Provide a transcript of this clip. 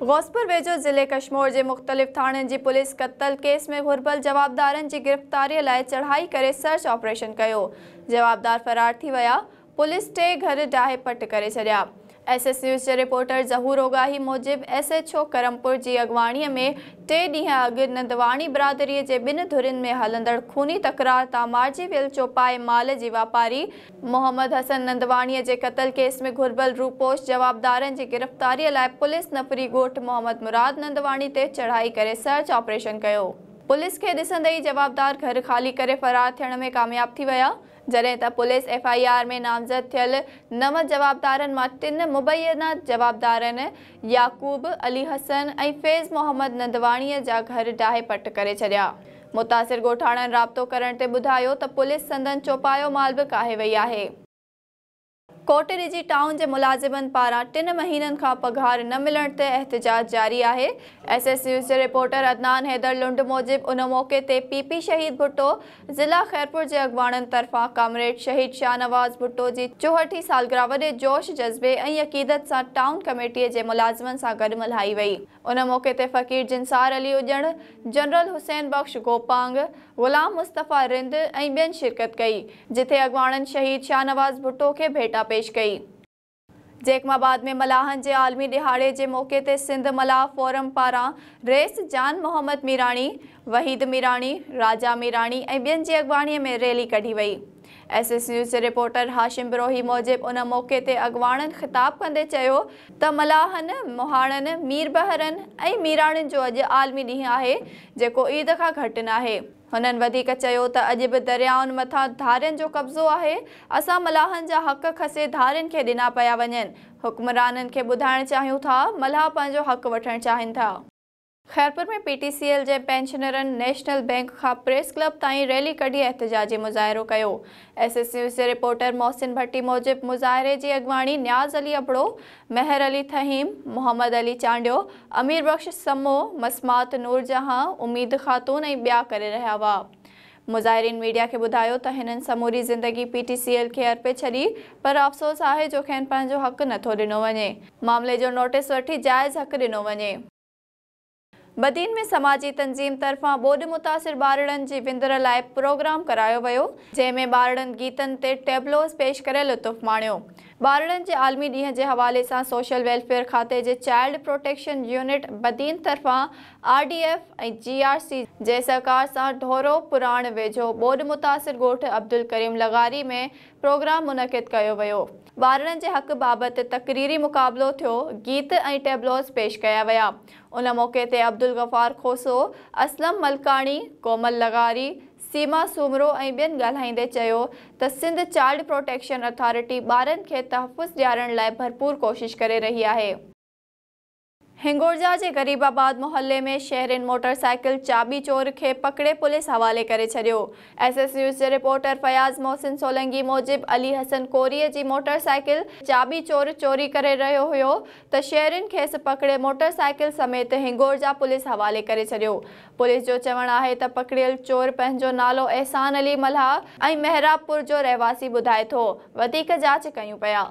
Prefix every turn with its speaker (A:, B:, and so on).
A: غوثپور ويجهو ضلعي ڪشمور جي مختلف ٿاڻن جي پوليس قتل ڪيس ۾ گهربل جوابدارن جي گرفتاري لاء چڙهائي ڪري سرچ آپريشن ڪيو، جوابدار فرار ٿي ويا، پوليس 3 گهر ڊاهي پٽ ڪري ڇڏيا. ايس ايس نيوز جي رپورٽر ظهور اوڳاهي موجب ايس ايڇ او ڪرمپور جي اڳواڻي ۾ 3 ڏينهن اڳ نندواڻي برادري جي 2 ڌرين ۾ هلندڙ خوني تڪرار تان مارجي ويل چوپائي مال جي واپاري محمد حسن نندواڻي جي قتل ڪيس ۾ گهربل روپوش جوابدارن جي گرفتاري لاء پوليس نفري ڳوٺ محمد مراد نندواڻي تي چڙهائي ڪري سرچ آپريشن ڪيو. پوليس کي ڏسندي ئي جوابدار گهر خالي ڪري فرار ٿيڻ ۾ ڪامياب ٿي ويا. جڏهن ته پوليس ايف I R ۾ نامزد ٿيل 9 جوابدارن مان 3 مبينا جوابدارن يعقوب، علي حسن ۽ فيض محمد نندواڻي جا گهر ڊاهي پٽ ڪري ڇڏيا. متاثر ڳوٺاڻن رابطو ڪرڻ تي ٻڌايو ته پوليس سندن چوپايو مال به ڪاهي وئي آهي. ڪوٽ ڏيجي ٽائون جي ملازمن پاران 3 مهينن کان پگهار نه ملڻ تي احتجاج جاري آهي. ايس ايس نيوز جي رپورٽر عدنان حيدر لنڊ موجب ان موقعي تي پي پي شهيد ڀٽو ضلع خيرپور جي اڳواڻن طرفان ڪامريڊ شهيد شاهنواز ڀٽو جي 64 سالگرهه وڏي جوش، جذبي ۽ عقيدت سان ٽائون ڪميٽي جي ملازمن سان گڏ ملهائي وئي. ان موقعي تي فقير جنسار علي اڄڻ، جنرل حسين بخش گوپانگ، غلام مصطفيٰ رند ۽ ٻين شرڪت ڪئي، جتي اڳواڻن شهيد شاهنواز ڀٽو کي ڀيٽا پيش ڪئي. جيڪب آباد ۾ ملاحن جي عالمي ڏهاڙي جي موقعي تي سنڌ ملاح فورم پاران رئيس جان محمد ميراڻي، وحيد ميراڻي، راجا ميراڻي ۽ ٻين جي اڳواڻي ۾ ريلي ڪڍي وئي. ايس ايس نيوز جي رپورٽر هاشم بروهي موجب ان موقعي تي اڳواڻن خطاب ڪندي چيو ته ملاحن، مهاڻن، ميربحرن ۽ ميراڻين جو اڄ عالمي ڏينهن آهي، جيڪو عيد کان گهٽ ناهي. هنن وڌيڪ چيو ته اڄ به دريائن مٿان ڌارين جو قبضو آهي، اسان ملاحن جا حق کسي ڌارين کي ڏنا پيا وڃن. حڪمرانن کي ٻڌائڻ چاهيون ٿا، ملاح پنهنجو حق وٺڻ چاهين ٿا. خيرپور ۾ پي ٽي سي ايل جي پينشنرن نيشنل بئنڪ کان پريس ڪلب تائين ريلي ڪڍي احتجاجي مظاهرو ڪيو. ايس ايس نيوز جي رپورٽر محسن ڀٽي موجب مظاهري جي اڳواڻي نياز علي ابڙو، مهر علي ٿهيم، محمد علي چانڊيو، امير بخش سمو، مسمات نورجهان، اميد خاتون ۽ ٻيا ڪري رهيا هئا. مظاهرين ميڊيا کي ٻڌايو ته هنن سموري زندگي پي ٽي سي ايل کي ارپي ڇڏي پر افسوس آهي جو کين پنهنجو حق نٿو ڏنو وڃي. معاملي جو نوٽيس وٺي جائز حق ڏنو وڃي. بدين ۾ سماجي تنظيم طرفان ٻوڏ متاثر ٻارڙن جي وندر لاء پروگرام ڪرايو ويو، جنهن ۾ ٻارڙن گيتن تي ٽيبلوز پيش ڪري لطف ماڻيو. ٻارڙن جي عالمي ڏينهن جي حوالي سان سوشل ويلفيئر کاتي جي چائلڊ پروٽيڪشن يونٽ بدين طرفان R D F ۽ G R C جي سهڪار سان ڍورو پراڻ ويجهو ٻوڏ متاثر ڳوٺ عبدالڪريم لغاري ۾ پروگرام منعقد ڪيو ويو. ٻارڙن جي حق بابت تقريري مقابلو ٿيو، گيت ۽ ٽيبلوز پيش ڪيا ويا. ان موقعي تي عبدالغفار کوسو، اسلم ملڪاڻي، ڪومل لغاري، سيما سومرو ۽ ٻين ڳالهائيندي چيو ته سنڌ چائلڊ پروٽيڪشن اٿارٽي ٻارن کي تحفظ ڏيارڻ لاء ڀرپور ڪوشش ڪري رهي آهي. هنگورجا جي غريب آباد محلي ۾ شهرين موٽر سائيڪل چاٻي چور کي پڪڙي پوليس حوالي ڪري ڇڏيو. ايس ايس نيوز جي رپورٽر فياض محسن سولنگي موجب علي حسن ڪوري جي موٽر سائيڪل چاٻي چور چوري ڪري رهيو هيو ته شهرين کيس پڪڙي موٽر سائيڪل سميت هنگورجا پوليس حوالي ڪري ڇڏيو. پوليس جو چوڻ آهي ته پڪڙيل چور پنهنجو نالو احسان علي ملاح ۽ محراب پور جو رهواسي ٻڌائي ٿو، وڌيڪ جاچ ڪيون پيا.